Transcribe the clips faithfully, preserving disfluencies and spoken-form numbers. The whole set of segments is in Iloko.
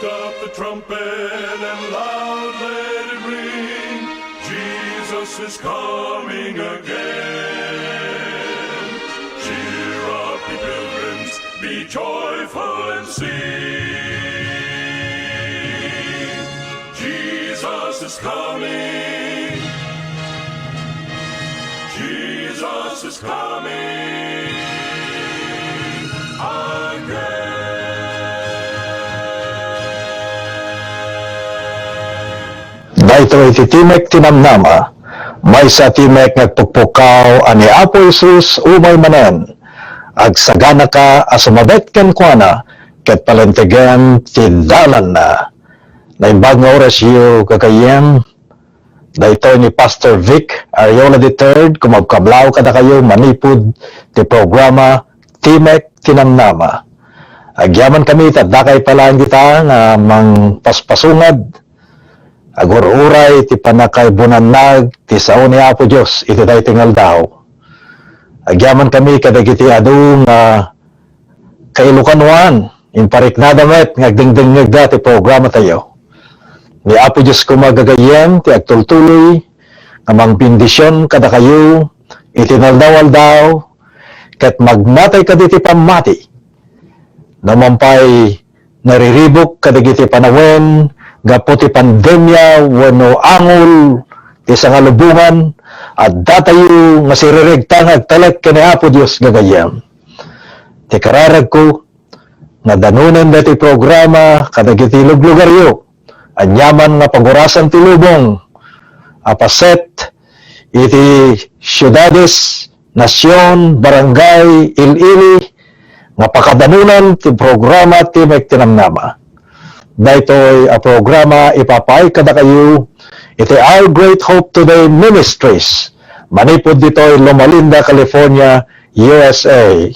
Up the trumpet and loud let it ring. Jesus is coming again. Cheer up, ye pilgrims, be joyful and sing. Jesus is coming. Jesus is coming again. Daytoy ti Timek ti Namnama, maysa a timek nga agpukpukaw a ni Apo Jesus umay manen. Agsaganaka a sumabet kenkuana ket palintegen ti dalanna. Naimbag nga orasyo, gagayyem. Daytoy ni Pastor Vic Ariola the third, kumabkablaw kadakayo manipud ti programa Timek ti Namnama. Agyamankami ta dakay pay laeng dita nga mangpaspasungad, agur-uray ti pannakaibunannag ti sao ni Apo Dios iti daytoy nga aldaw. Agyamankami kadagiti adu nga kailokanoan, impariknada met nga agdengdengngegda ti programatayo. Ni Apo Dios koma, gagayyem, ti agtultuloy nga mangbendision kadakayo iti inaldaw-aldaw, ket magmatay kadi ti pammati. No man pay nariribuk kadagiti panawen gapu ti pandemia wenno angol ti sangalubongan, addatayo nga siriregta nga agtalek ken ni Apo Dios, gagayyem. Ti kararagko, nga danunen daytoy programa kadagiti luglugaryo, aniaman nga pagurasan ti lubong a paset iti siudades, nasion, barangay, il-ili, nga pakadanunan ti programa Timek ti Namnama. Daytoy a programa ipapaay kadakayo iti Our Great Hope Today Ministries, manipud ditoy Loma Linda, California, U S A.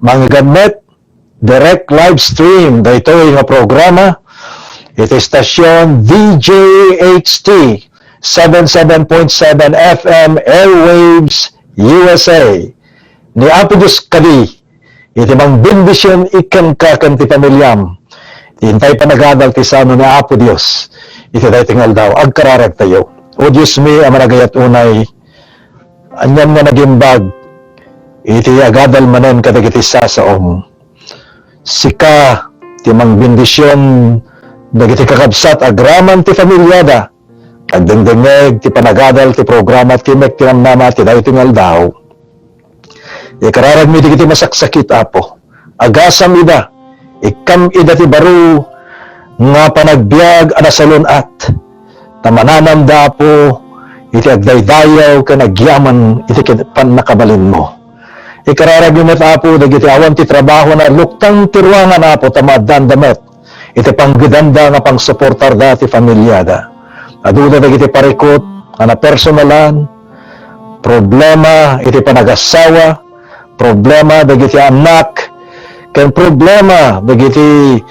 Mangngegam met direct live stream daytoy nga programa iti stasyon D J H T seven seven point seven F M airwaves, U S A. Ni Apo Dios kadi iti mangbendision kenka ken ti pamiliam. Intay panagadal ti sano ni Apo Dios iti daytoy nga aldaw. Agkararagtayo. O Diosmi a managayat unay, anian nga nagimbag iti agadal manen kadagiti sasaom. Sika ti mangbendision dagiti kakabsat agraman ti familiada. Agdengdengngeg ti panagadal ti programa Timek ti Namnama ti daytoy nga aldaw. Ikararagmi dagiti masaksakit, Apo. Agasam ida, ikkam ida ti baro nga panagbiag a nasalun-at. Ta mananamda, Apo, iti agdaydayaw ken agyaman iti kin-, pannakabalinmo. Ikararagmi met, Apo, dagiti awan ti trabahona, luktang ti ruangan, Apo, ta maaddanda met iti panggedanda nga pangsuportarda ti familiada. Aduda dagiti parikut nga napersonalan, problema iti panagasawa, problema dagiti annak, ken problema dagiti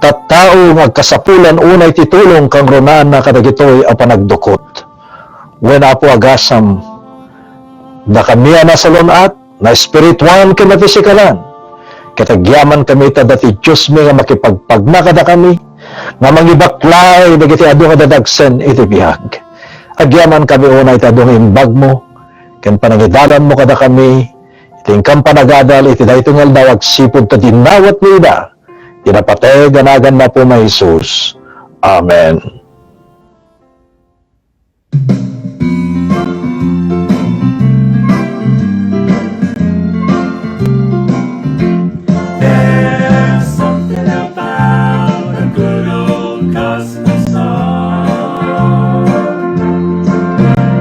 tattao nga agkasapulan unay ti tulong kangrunaanna kadagitoy a panagdukot. Wen, Apo, agasam, dakami a nasalun-at, naespirituan ken nafisikalan. Ket agyamankami ta adda ti Diosmi nga makipagpagna kadakami, nga mangibaklay dagiti adu nga dadagsen iti biag. Agyamankami unay iti adu nga imbagmo ken panangidalanmo kadakami, iti inkam panagadal iti daytoy nga aldaw agsipud ta dinawatmi ida, iti napateg a naganna, Apo, a Jesus. Amen. There's something about a good old gospel song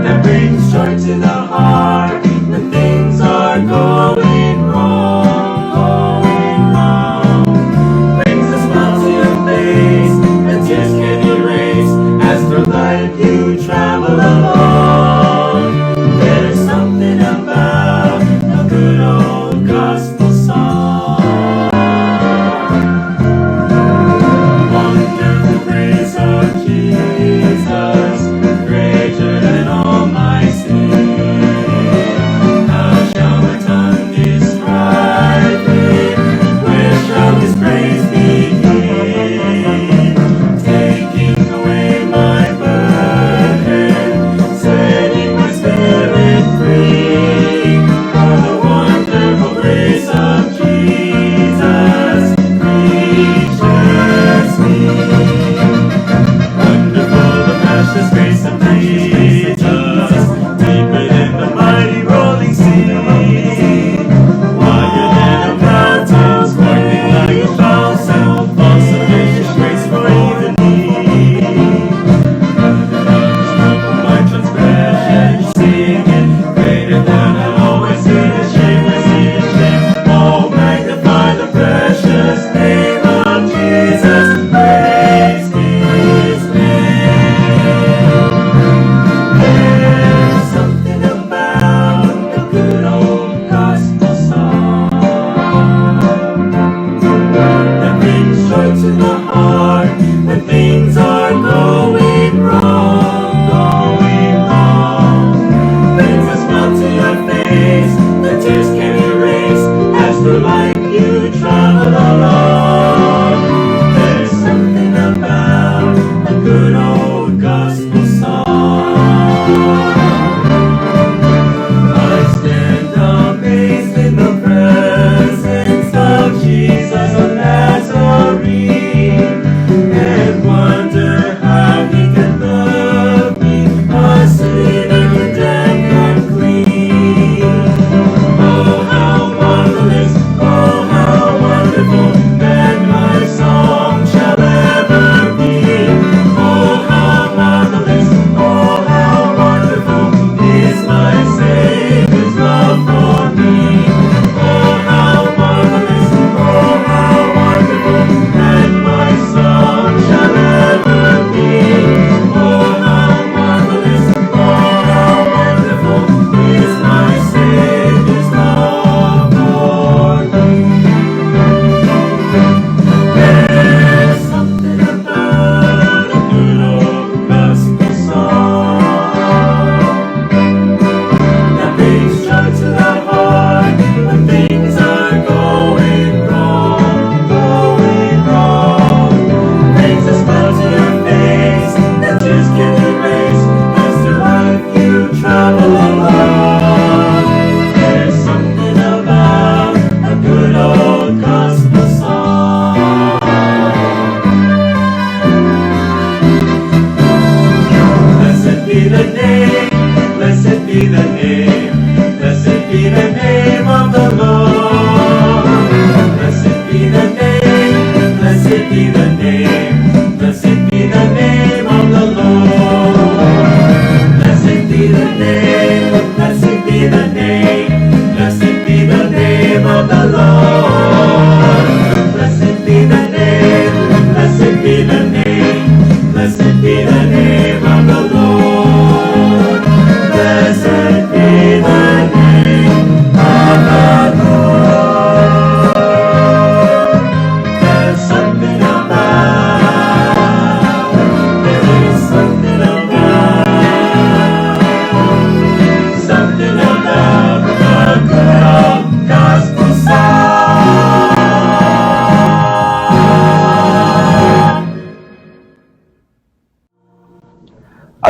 that brings joy to the heart when things are going wrong, going wrong. Brings a smile to your face that tears can erase as through life you travel along.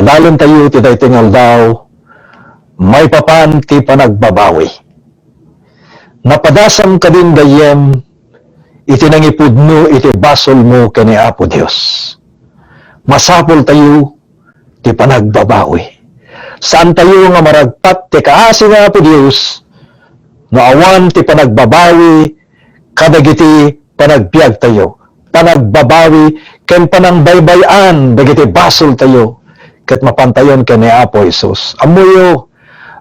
Talentayo ti daytoy nga aldaw, maipapan ti panagbabawi. Napadasam kadin gayyem iti nangipudno iti basolmo ken ni Apo Dios. Masapultayo ti panagbabawi. Saantayo nga maragpat ti kaasi ni Apo Dios no awan ti panagbabawi kadagiti panagbiagtayo, panagbabawi ken panangbaybay-an dagiti basoltayo, ket mapantayon ken ni Apo Jesus. Ammoyo,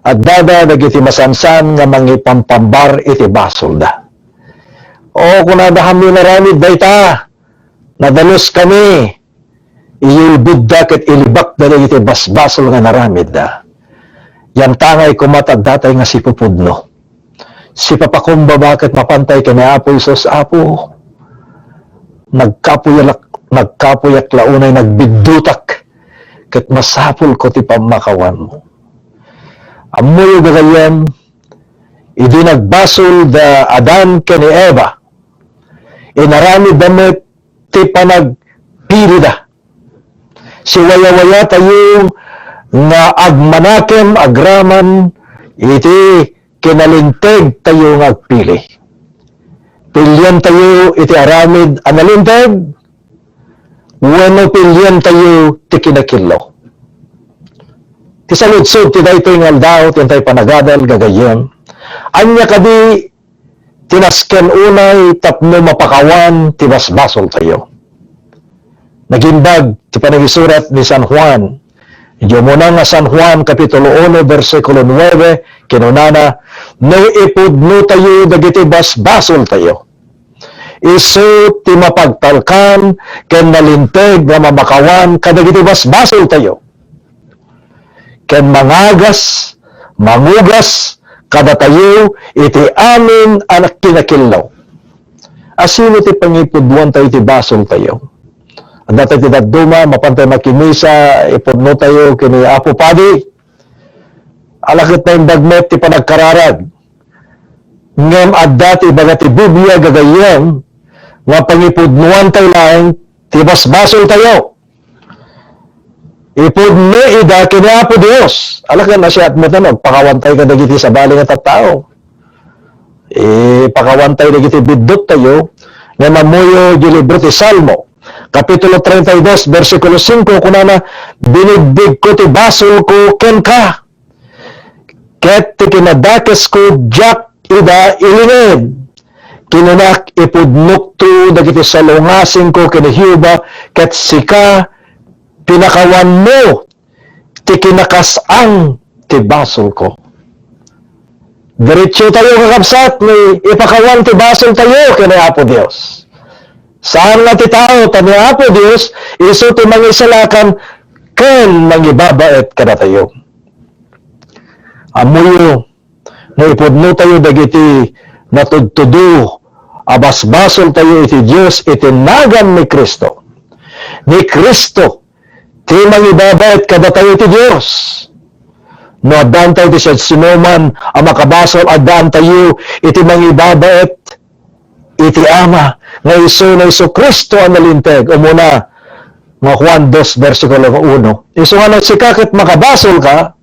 addada dagiti masansan nga mangipampambar iti basolda. O, kunada, "Haanmi inaramid dayta. Nadaluskami." Iyulbodda ket ilibakda dagiti basbasol nga inaramidda. Yantangay koma ta addatay nga sipupudno. Sipapakumbaba ket mapantay ken ni Apo Jesus, "Apo, nagkapuyak, nagkapuyak la unay nagbiddutak, ket masapulko ti pammakawanmo." Ammoyo, gagayyem, idi nagbasol da Adan ken ni Eva, inaramidda met ti panagpilida. Siwayawayatayo nga agmanakem agraman iti kinalintegtayo nga agpili. Pilientayo iti aramid a nalinteg wenno pilientayo ti kinakillo? Ti saludsod ti daytoy nga aldaw ti intay panagadal, gagayyem, ania kadi ti nasken unay tapno mapakawan ti basbasoltayo? Nagimbag ti panangisurat ni San Juan. Idiay umuna nga San Juan, Kapitulo uno, bersikulo nuebe, kinunana, "No ipudnotayo dagiti basbasoltayo, isu ti mapagtalkan ken nalinteg nga mamakawan kadagiti basbasoltayo, ken mangagas, mangugas kadatayo iti amin a kinakillo." Asino ti pangipudnoantayo iti basoltayo? Adda ti dadduma, mapantay makimisa, ipudnotayo ken ni Apo Padi. Ala ket naimbag met ti panagkararag. Ngem adda ti ibaga ti Biblia, gagayyem, nga pangipudnoantayo laeng ti basbasoltayo. Ipudno ida ken ni Apo Dios. Ala ket nasayaat met a agpakawantay kadagiti sabali nga tattao. Ipakawantay dagiti bidduttayo. Ngem ammoyo idiay libro ti Salmo, Kapitulo treinta y dos, bersikulo singko, kunana, "Binigbigko ti basolko kenka, ket ti kinadakesko diak ida ilinged. Kinunak, ipudnokto dagiti salungasingko ken ni Jehovah, ket sika, pinakawanmo ti kinakas-ang ti basolko." Diretsotayo, kakabsat, nga ipakawan ti basoltayo ken ni Apo Dios. Saan nga ti tao, ta ni Apo Dios isu ti mangisalakan ken mangibabaet kadatayo. Ammoyo nga ipudnotayo dagiti natudtudo a basbasoltayo iti Dios iti nagan ni Cristo. Ni Cristo ti mangibabaet kadatayo iti Dios. No addaantayo iti siasinoman a makabasol, addaantayo iti mangibabaet iti Ama, nga isu ni Jesu-Cristo a nalinteg. Umuna nga Juan dos, bersikulo uno. Isu nga no sika ket makabasolka,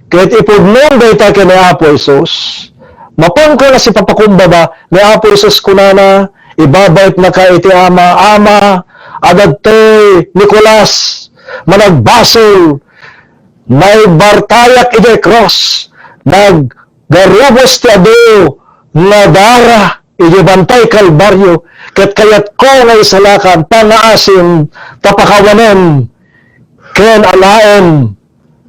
ket ipudnom dayta ken ni Apo Jesus, mapanka nga sipapakumbaba ni Apo Jesus, kunana, ibabaetnaka iti Ama, "Ama, adda ditoy Nicolas, managbasol, naibartayak idiay krus, naggarubos ti adu nga dara idiay Bantay Kalbario, ket kayatko nga isalakan pangngaasim ta pakawanem ken alaem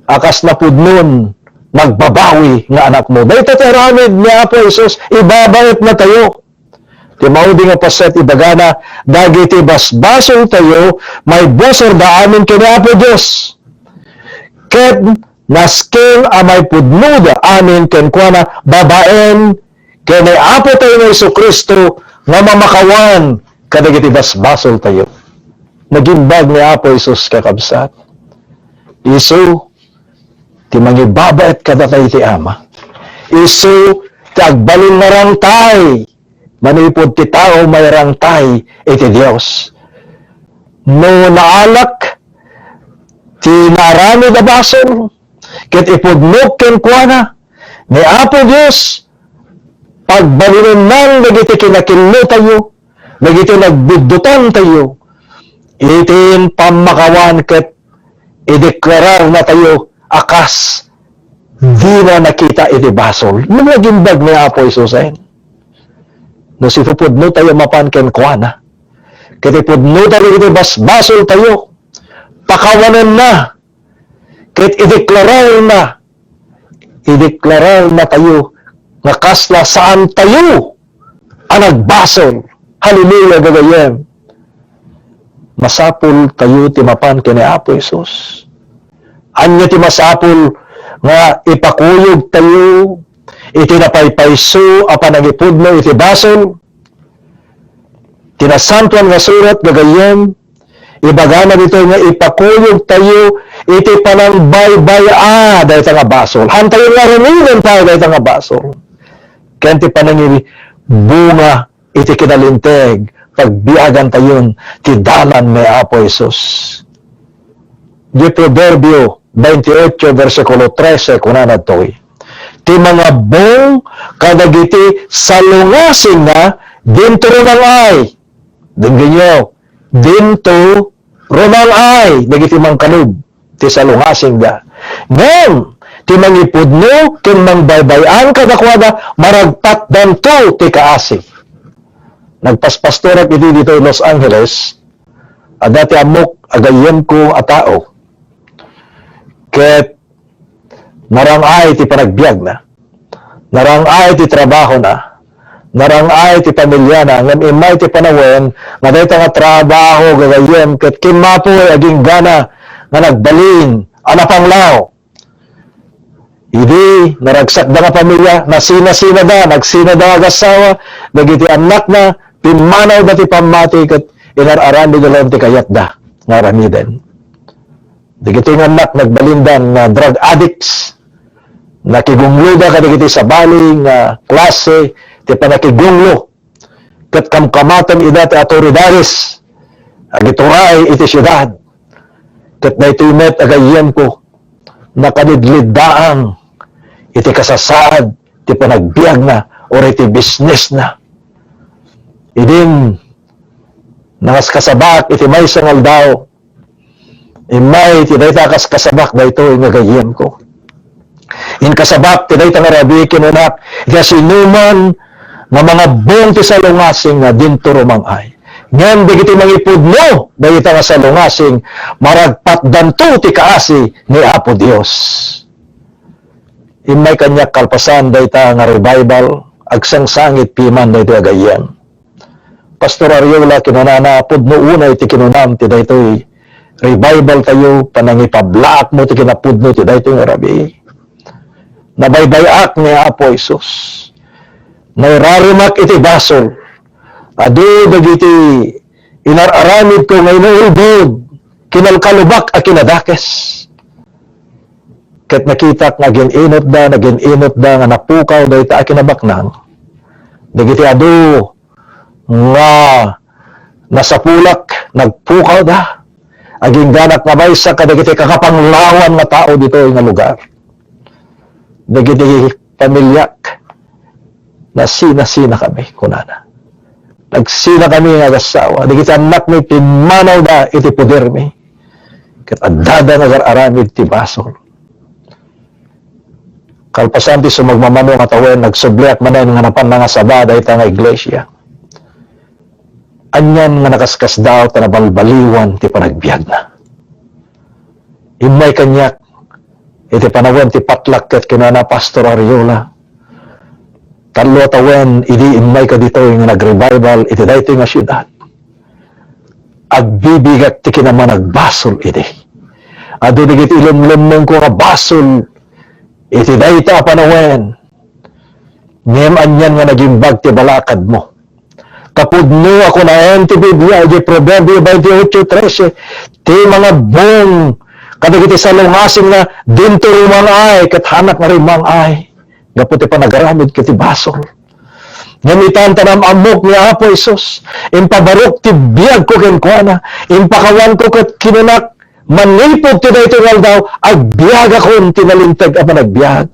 a kas napudnon, nagbabawi nga anakmo." Dayta ti aramid ni Apo Jesus, ibabaetnatayo. Ti maudi nga paset, ibagana, dagiti basbasoltayo, maibusorda amin ken ni Apo Dios. Ket nasken a maipudnoda amin kenkuana babaen ken ni Apotayo nga Jesu-Cristo nga mamakawan kadagiti basbasoltayo. Nagimbag ni Apo Jesus, kakabsat. Isu ti mangibabaet kadatayo iti Ama. Isu ti agbalin nga rangtay manipud ti tao mairangtay iti Dios. No naalak ti naaramid a basol, ket ipudnok kenkuana ni Apo Dios, pagbalinennan dagiti kinakillotayo, dagiti nagbuddotantayo, iti pammakawan ket ideklararnatayo a kas dina nakita iti basol. No nagimbag ni Apo Jesusen, no sipupudnotayo mapan kenkuana, ket ipudnotayo iti basbasoltayo, pakawanenna, ket ideklararna, ideklararnatayo nga kasla saantayo a nagbasol. Hallelujah, gagayyem. Masapultayo ti mapan ken ni Apo Jesus. Ania ti masapul nga ipakuyogtayo iti napaypayso a panangipudno iti basol? Ti Nasantoan nga Surat, gagayyem, ibagana ditoy nga ipakuyogtayo iti panangbaybay-a dayta nga basol. Hantayo nga aramiden pay dayta nga basol. Ken ti panangibunga iti kinalinteg, pagbiagantayon ti dalan ni Apo Jesus. Di Proverbio twenty-eight, versikulo trese, kunana ditoy, "Ti mangabbong kadagiti salungasingna dinto rumang-ay." Denggenyo, dinto rumang-ay dagiti mangkalub ti salungasingda. Ngem ti mangipudno ken mangbaybay-an kadakuada, maragpatdanto ti kaasi. Nagpaspastorak idi ditoy Los Angeles, adda ti ammok a gayyemko a tao. Ket narang-ay ti panagbiagna. Narang-ay ti trabahona. Narang-ay ti pamiliana. Ngem immay ti panawen nga dayta nga trabaho gagayyem ket kimmapoy agingga nga nagbalin a napanglaw. Idi naragsakda nga pamilia, nasinasinada, nagsinada nga agassawa, dagiti annakna, pimmanawda ti pammati ket inar-aramidda laeng ti kayatda nga aramiden. Dagiti nga annak nagbalindan nga drug addicts, nakigungloda kadagiti sabali nga klase ti pannakigunglo ket kamkamaten ida ti autoridades agituray iti siudad. Ket daytoy met a gayyemko, nakalidliddaang iti kasasaad ti panagbiagna or iti bisnesna. Idin nangaskasabak iti maysa nga aldaw, immay ti dayta a kaskasabak daytoy nga gayyemko. Inkasabak ti dayta nga rabii, kinunak, iti sinuman nga mangabbong ti salungasing nga dinto rumang-ay. Ngem dagiti mangipudno dayta nga salungasing, maragpatdanto ti kaasi ni Apo Dios. Immay kaniak kalpasan dayta nga revival, agsangsangit piman daytoy a gayyem. Pastor Ariola, kinunana, pudno unay ti kinunam ti daytoy revival tayo, panangipablaakmo ti kinapudno ti daytoy nga rabii. Nabaybay-ak ni Apo Jesus. Nairarimak iti basol. Adu dagiti inar-aramidko nga inuulbod, kinalkalubak a kinadakes. Ket nakitak nga agin-inutda, nagin-inutda nga napukaw dayta a kinabaknang. Dagiti adu nga nasapulak, nagpukawda. Agingganak nga maysa kadagiti kakapanglawan nga tao ditoy nga lugar. Dagiti pamiliak, nasina-sina kami, kunana. Nagsina kami nga agassawa. Dagiti annakmi, pimmanawda iti podermi. Ket addada nga agar-aramid ti basol. Kalpasan ti sumagmamano nga tawen, nagsubliak manen nga napan nangasaba dayta nga iglesia. Anian nga nakaskasdaaw ta nabalbaliwan ti panagbiagna. Immay kaniak iti panawen ti patlak ket kinana Pastor Ariola, "Tallo a tawen idi immayka ditoy nga nagrevival iti daytoy nga siudad. Agbibigak ti kinamanagbasol idi. Adu dagiti ilemlemmengko nga basol iti dayta a panawen. Ngem anian nga nagimbag ti balakadmo. Kapudno a kunaen ti Biblia iti Proverbio twenty-eight trese, ti mangabbong kadagiti salungasing nga dinto rumang-ay ket hanak nga rimang-ay gapu ti panagaramid ket ti basol. Ngem itan ta nam-ammok ni Apo Jesus, impabarok ti biagko kenkuana, impakawanko ket kinunak, manipud ti daytoy nga aldaw, agbiagakon ti nalinteg a panagbiag.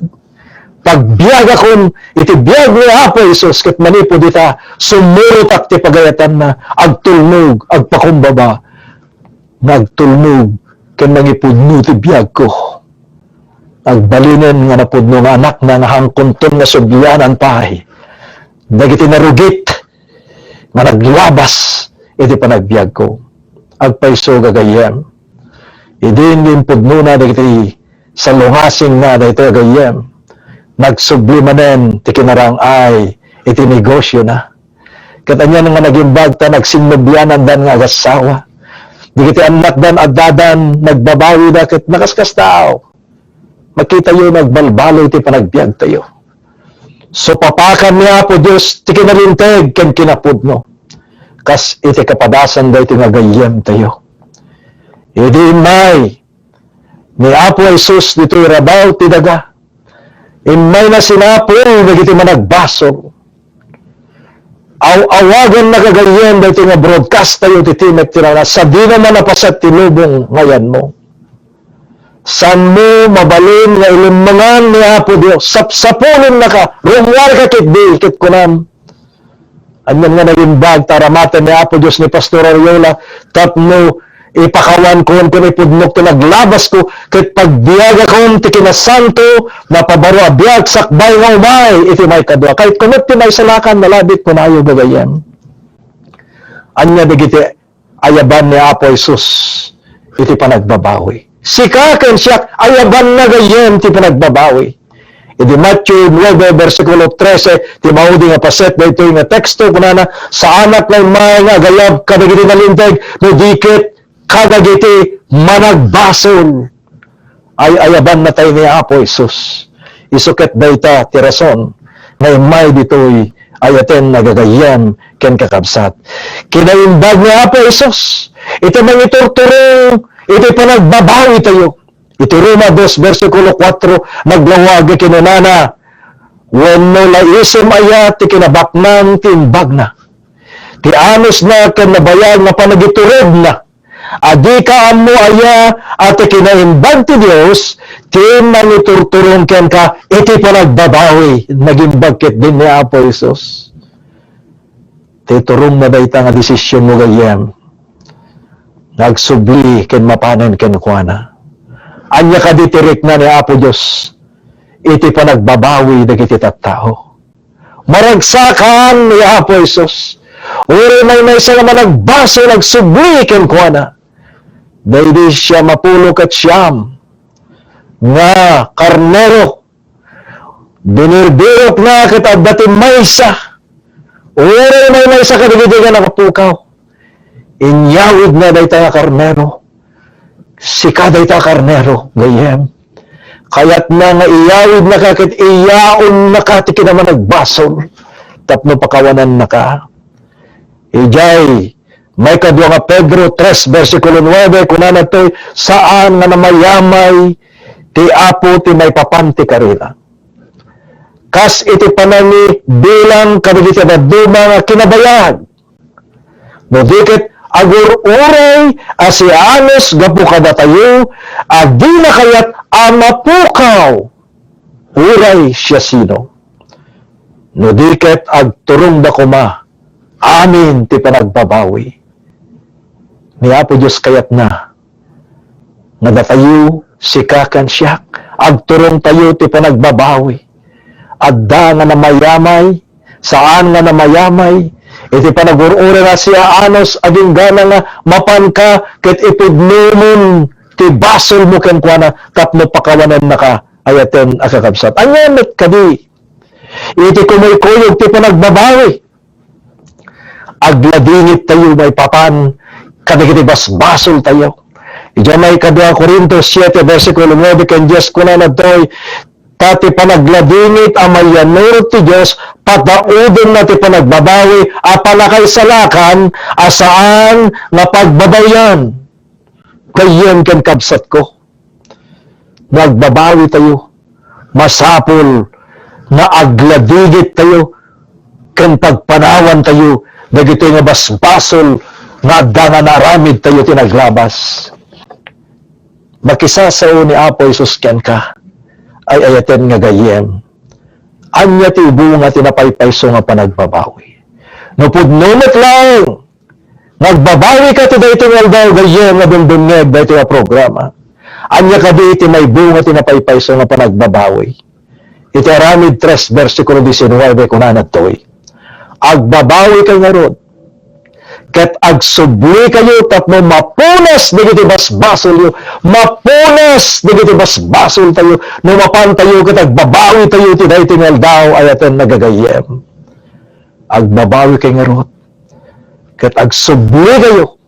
Pagbiagakon iti biag ni Apo Jesus, ket manipud ita, sumurotak ti pagayatanna, agtulnog, agpakumbaba, nga agtulnog ken mangipudno ti biagko. Agbalinen nga napudno nga anakna nga hangkonton nga sublianan pay dagiti narugit nga naglabas iti panagbiagko. Agpayso, gagayyem, idi impudnona dagiti salungasingna daytoy, gagayyem, nagsubli manen ti kinarang-ay iti negosiona. Ket ania nga nagimbag ta nagsinnublianandan nga agassawa? Dagiti annakdan, addadan, nagbabawida ket nakaskasdaaw. Makitayo nga agbalbaliw ti panagbiagtayo. Supapakan ni Apo Dios ti kinalinteg ken kinapudno, kas iti kapadasan daytoy nga gayyemtayo. Idi immay ni Apo Jesus ditoy rabaw ti daga, immayna sinapul dagiti managbasol. Aw-awaganna, gagayyem, daytoy nga broadcast tayo ti Timek ti Rana, sadino man a paset ti lubong nga yanmo. Saanmo mabalin nga ilimmengan ni Apo Dios, sapsapulennaka, rummuarka ketdi, ket kunam, anian nga nagimbag ta aramaten ni Apo Dios ni Pastor Ariola tapno ipakawankon ken ipudnok ti naglabasko, ket pagbiagakon ti kinasanto, napabaro a biag sakbay nga umay iti maikadua. Kayatko met ti maisalakan, nalabit kunayo, gagayyem. Ania dagiti ayaban ni Apo Jesus iti panagbabawi? Sika ken siak, ayabanna, gayyem, ti panagbabawi. Idi Matthew nuebe, bersikulo trese, ti maudi nga paset daytoy nga teksto, kunana, "Saanak nga immay nga agayab kadagiti nalinteg, no di ket kadagiti managbasol." Ay-ayabanna tayo ni Apo Jesus. Isu ket dayta ti rason nga immay ditoy, ayaten, gagayyem ken kakabsat. Kinaimbag ni Apo Jesus iti mangiturturong iti panagbabawi tayo. Iti Roma dos, bersikulo kuatro, naglawag, kinunana, "Wenno laisem aya ti kinabaknang ti imbagna, ti anusna ken nabayag nga panagituredna? A dika ammo aya a ti kinaimbag ti Dios ti mangiturturong kenka iti panagbabawi?" Nagimbag ketdin ni Apo Jesus. Ti turongna dayta nga desisionmo, gayyem, nga agsubli ken mapanen kenkuana. Ania kadi ti rikna ni Apo Dios iti panagbabawi dagiti tattao? Maragsakan ni Apo Jesus. Uray maymaysa nga managbasol agsubli kenkuana, daydi siam a pulo ket siam nga karnero. Binirbirokna ket adda ti maysa. Uray maymaysa kadagidi nga nakapukaw. Inyawidna dayta nga karnero. Sika dayta a karnero, gayyem. Kayatna nga iyawidnaka ket iyaonnaka ti kinamanagbasol tapno pakawanennaka. Idiay maikadua nga Pedro tres, bersikulo nuebe, kunana toy, "Saan nga namayamay ti Apo ti maipapan ti karina, kas iti panangibilang kadagiti dadduma nga kinabayag, no di ket agur-uray a siaanus gapu kadatayo a dina kayat a mapukaw uray siasino. No di ket agturongda koma amin ti panagbabawi." Ni Apo Dios kayatna nga datayo, sika ken siak, agturongtayo ti panagbabawi. Adda nga namayamay, saan nga namayamay, iti panagur-uray a siaanus, agingga nga mapanka ket ipudnomon ti basolmo kenkuana tapno pakawanennaka, ayaten a kakabsat. Ania met kadi iti kumuykuyog ti panagbabawi? Agladingit tayo maipapan kadagiti basbasol tayo. Idiay maikadua Corinto siete, bersikulo nuebe ken dies, kunana toy, "Ta ti panagladingit a mayanurot ti Dios, pataudenna ti panagbabawi a panakaisalakan a saan nga pagbabawian." Gayyem ken kabsatko, no agbabawi tayo, masapul nga agladingit tayo ken pagpanawan tayo dagitoy nga basbasol nga adda nga naaramid tayo ti naglabas. makisasao ni Apo Jesus kenka, ay-ayaten nga gayyem, ania ti bunga ti napaypayso nga panagbabawi? No pudno met laeng nga agbabawika ti daytoy nga aldaw, gayyem nga dumdumngeg daytoy a programa, ania kadi ti maibunga ti napaypayso nga panagbabawi? Iti Aramid tres, bersikulo diecinuebe, kunana ditoy, "Agbabawikayo ngarud, ket agsublikayo tapno mapunas dagiti basbasolyo, mapunas dagiti basbasoltayo, no mapantayo ket agbabawitayo iti daytoy nga aldaw, ay-ayaten nga gayyem. Agbabawikayo ngarud, ket agsublikayo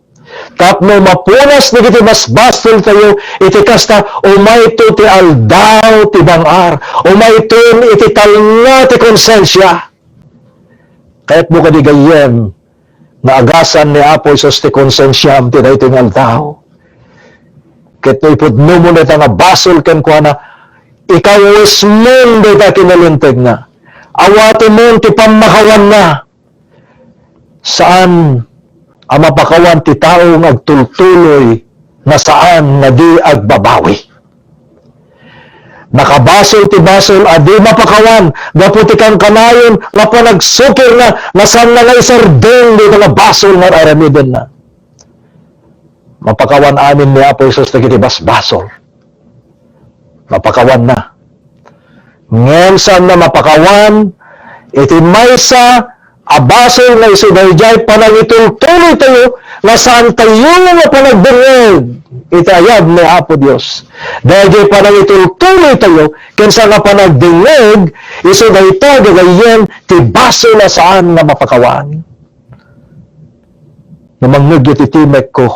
tapno mapunas dagiti basbasoltayo, iti kasta, umayto ti aldaw ti bang-ar, umayton iti talna ti konsensia." Kayatmo kadi gayyem nga agasan ni Apo Jesus ti konsensiam ti daytoy nga aldaw? Ket no ipudnomon dayta nga basol kenkuana, ikawismon dayta kinalintegna, awatemon ti pammakawanna. Saan a mapakawan ti tao nga agtultuloy nga saan nga di agbabawi. Nakabasol ti basol a di mapakawan gapu ti kankanayon nga panagsukirna nga saanna nga isardeng dayta nga basol nga ar-aramidenna. Mapakawan amin ni Apo Jesus dagiti basbasol. Mapakawanna. Ngem saanna mapakawan iti maysa a basol nga isu daydiay panangitultuloytayo nga saantayo nga panagdengngeg iti ayab ni Apo Dios. Daydiay panangitultuloytayo ken saan nga panagdengngeg isu dayta gagayyem ti basol a saan nga mapakawan. No mangngegyo ti timekko,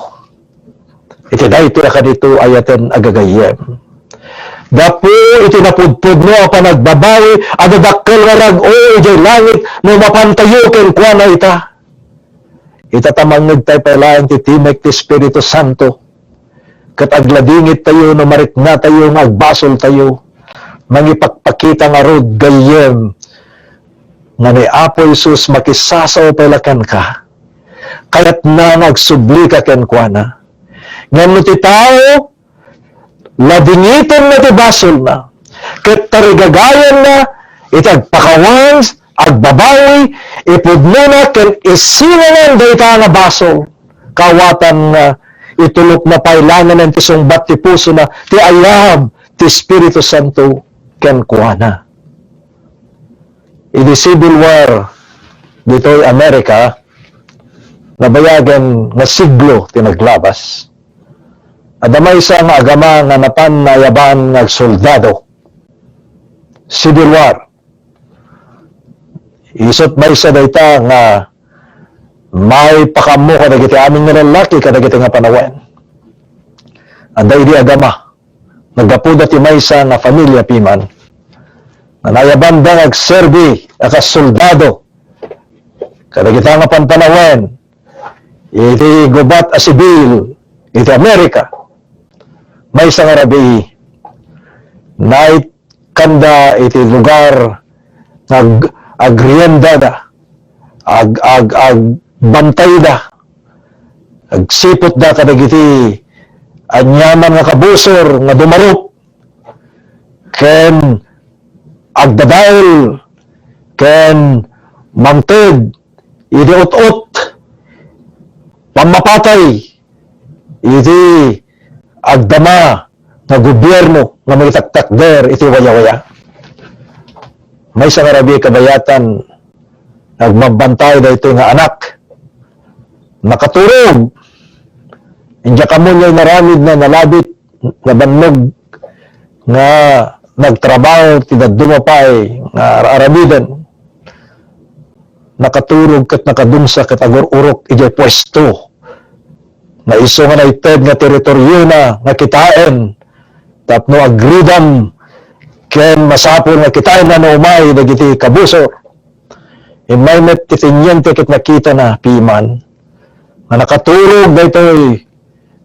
iti daytoy a kadito ay-ayaten a gagayyem. Gapu iti napudpudno a panagbabawi, adda dakkel nga rag-o idiay langit no mapantayo kenkuana ita. Ita ta mangngegtayo pay laeng ti timek ti Espiritu Santo, ket agladingittayo no mariknatayo nga agbasoltayo. Mangipakpakita ngarud gayyem nga ni Apo Jesus makisasao pay la kenka. Kayatna nga agsublika kenkuana. Ngem no ti tao, ladingitenna ti basolna, ket tarigagayanna iti agpakawan, agbabawi, ipudnona ken isinganan dayta nga basol, kawatan nga itulokna pay laengen ti sungbat ti pusona ti ayab ti Espiritu Santo kenkuana. Idi Civil War ditoy Amerika, nabayagen nga siglo ti naglabas, adda maysa nga agama nga napan naayaban nga agsoldado. Civil War. Isut' maysa dayta nga maipakaammo kadagiti amin nga lallaki kadagiti nga panawen. Adda idi agama, naggapuda ti maysa nga familia piman nga naayabanda nga agserbi a kas soldado kadagita nga panpanawen iti gubat a sibil iti Amerika. Maysa nga rabii, naitkanda iti lugar nga ag-, agriendada, ag-, ag-, agbantayda, agsiputda kadagiti aniaman nga kabusor nga dumarup ken agdadael ken mangted iti ut-ot, pammapatay iti agdama nga gobierno nga mangitaktakder iti wayawaya. Maysa nga rabii kabayatan nga agbabbantay daytoy nga anak. Nakaturog. Idiay kamunyo inaramidna, nalabit, nabannog nga nagtrabaho ti dadduma pay nga ar-aramiden. Nakaturog ket nakadungsa ket agur-urok idiay puesto nga isu nga naited nga teritoriona nga kitaen tapno agridam ken masapul nga kitaenna no umay dagiti kabusor. Immay met ti teniente ket nakitana piman nga nakaturog daytoy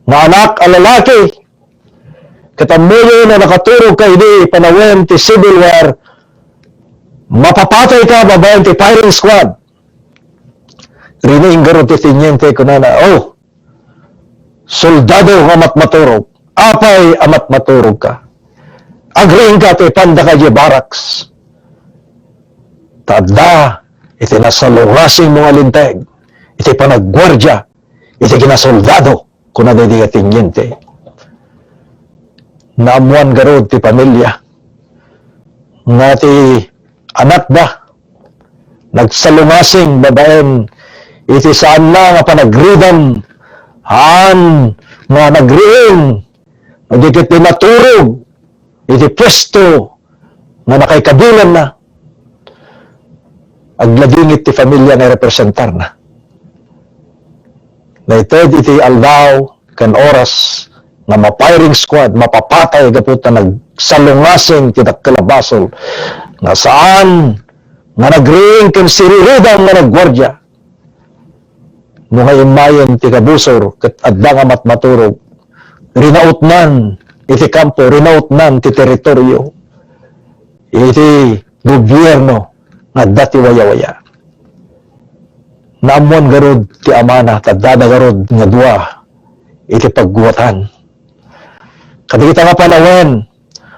nga anak a lalaki. Ket ammoyo no nakaturogka idi panawen ti Civil War, mapapatayka babaen ti firing squad. Rinaing garud ti teniente, kunana, "Oh, soldado nga matmaturog, apay a matmaturogka? Agriingka ti ipandaka idiay barracks. Ta adda iti nasalungasingmo nga linteg, iti panagguardia, iti kinasoldado, kuna daydi nga teniente. Naammoan garud ti pamilia nga ti anakda nagsalungasing babaen iti saanna nga panagridam, haan nga nagriing, no di ket di naturog iti puesto nga nakaikabilanna, agladingit ti familia nga representarna. Naited iti aldaw ken oras nga ma-firing squad, mapapatay gapu ta nagsalungasing ti dakkel a basol nga saan nga nagriing ken siriridam nga nagguardia. No nga immayen ti kabusor ket adda nga matmaturog, rinautnan iti kampo, rinautnan ti teritorio iti gobierno nga adda ti wayawaya. Naammoan garud ti amana, ta addada garud nga dua iti pagguatan. Kadagita nga panawen,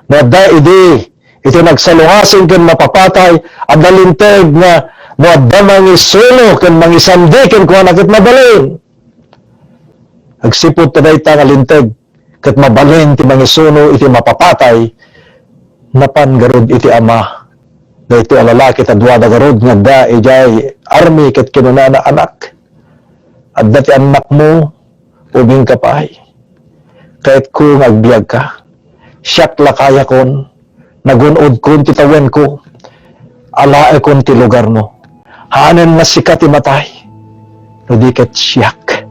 no adda idi iti nagsalungasing ken mapapatay, adda linteg nga no adda mangisuno ken mangisandi kenkuana ket mabalin. Agsipud ta dayta nga linteg ket mabalin ti mangisuno iti mapapatay, napan garud iti ama daytoy a lalaki ta duada garud nga adda idiay army ket kinunana, "Anak, adda ti annakmo, ubingka pay. Kayatko nga agbiagka. Siak lakayakon, nagun-odkon ti tawenko, alaekon ti lugarmo. Haanen nga sika ti matay, no di ket siak.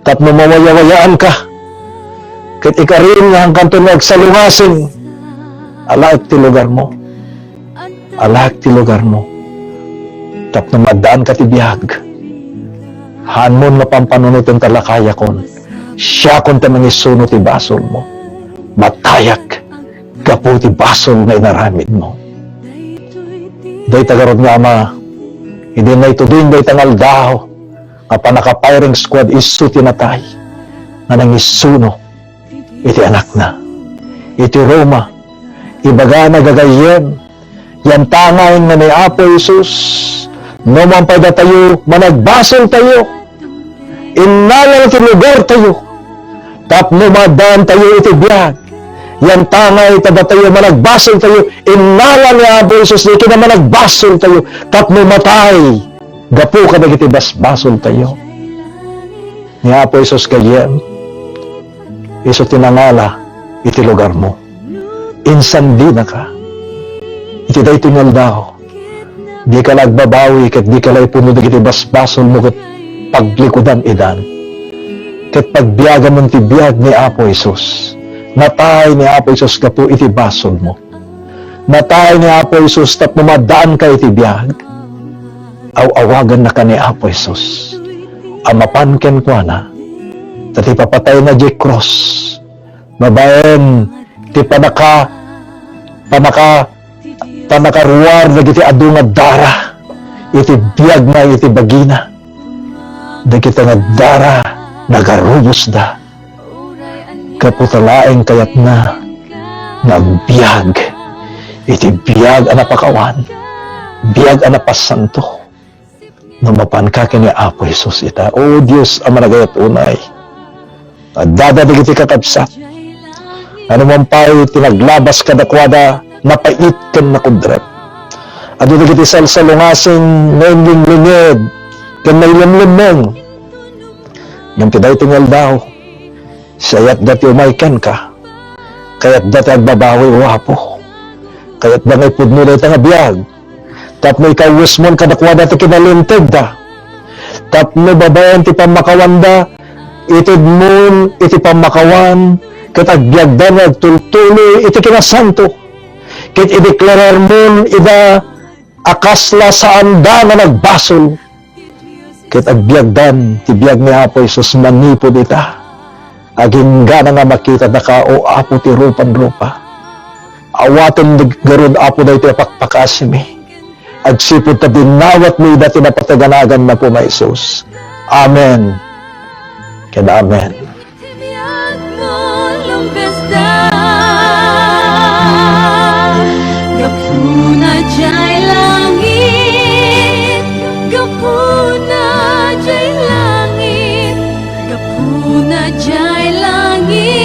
Tapno mawayawayaanka, ket ikarim nga haankanto nga agsalungasing, alaek ti lugarmo. Alaek ti lugarmo. Tapno maaddaanka ti biag, haanmon nga pampanunoten ta lakayakon. Siakon ti mangisuno ti basolmo. Matayak gapu ti basol nga inaramidmo." Dayta garud nga ama, idi naituding dayta nga aldaw nga pannaka-firing squad, isu ti natay nga nangisuno iti anakna. Iti Roma, ibagana gagayyem, yantangay nga ni Apo Jesus, no mangpay datayo, managbasoltayo. Innalana ti lugartayo tapno maaddaantayo iti biag. Yantangay ta datayo, managbasoltayo. Innala ni Apo Jesus daytoy nga managbasoltayo tapno matay gapu kadagiti basbasoltayo. Ni Apo Jesus gayyem, isu ti nangala iti lugarmo. Insandinaka. Iti daytoy nga aldaw, dika la agbabawi ket dika la ipunno dagiti basbasolmo ket paglikudan idan. Ket pagbiagamon ti biag ni Apo Jesus. Natay ni Apo Jesus gapu iti basolmo. Natay ni Apo Jesus tapno maaddaanka iti biag. Aw-awagannaka ni Apo Jesus a mapan kenkuana, ta ti ipapatayna diay krus babaen ti panaka-, panaka-, pannakaruar dagiti adu nga dara iti biagna, iti bagina. Dagita nga dara, nagarubosda gapu ta laeng kayatna nga agbiag iti biag a napakawan, biag a napasanto. No mapanka ken ni Apo Jesus ita, O Dios a managayat unay, addada dagiti kakabsat nga no mangpay ti naglabas kadakuada, napait ken nakudrep. Adu dagiti salsalungasing nga inlinglinged ken nailemmellemmeng. Ngem ti daytoy nga aldaw, sayatda ti umay kenka. Kayatda ti agbabawi, O Apo. Kayatda nga ipudno dayta nga biag tapno ikawesmon kadakuada ti kinalintegda. Tapno babaen ti pammakawanda, itedmon iti pammakawan ket agbiagda nga agtultuloy iti kinasanto. Ket ideklararmon ida a kasla saanda nga nagbasol. Ket agbiagdan ti biag ni Apo Jesus manipud ita. Aginggana nga makitataka, O Apo ti rupan-rupa. Awaten garud, Apo, daytoy a pakpakasimi. Agsipud ta dinawatmi ida ti napateg a naganna, Apo Jesus. Amen ken amen. Ti biagmo, Jai langit.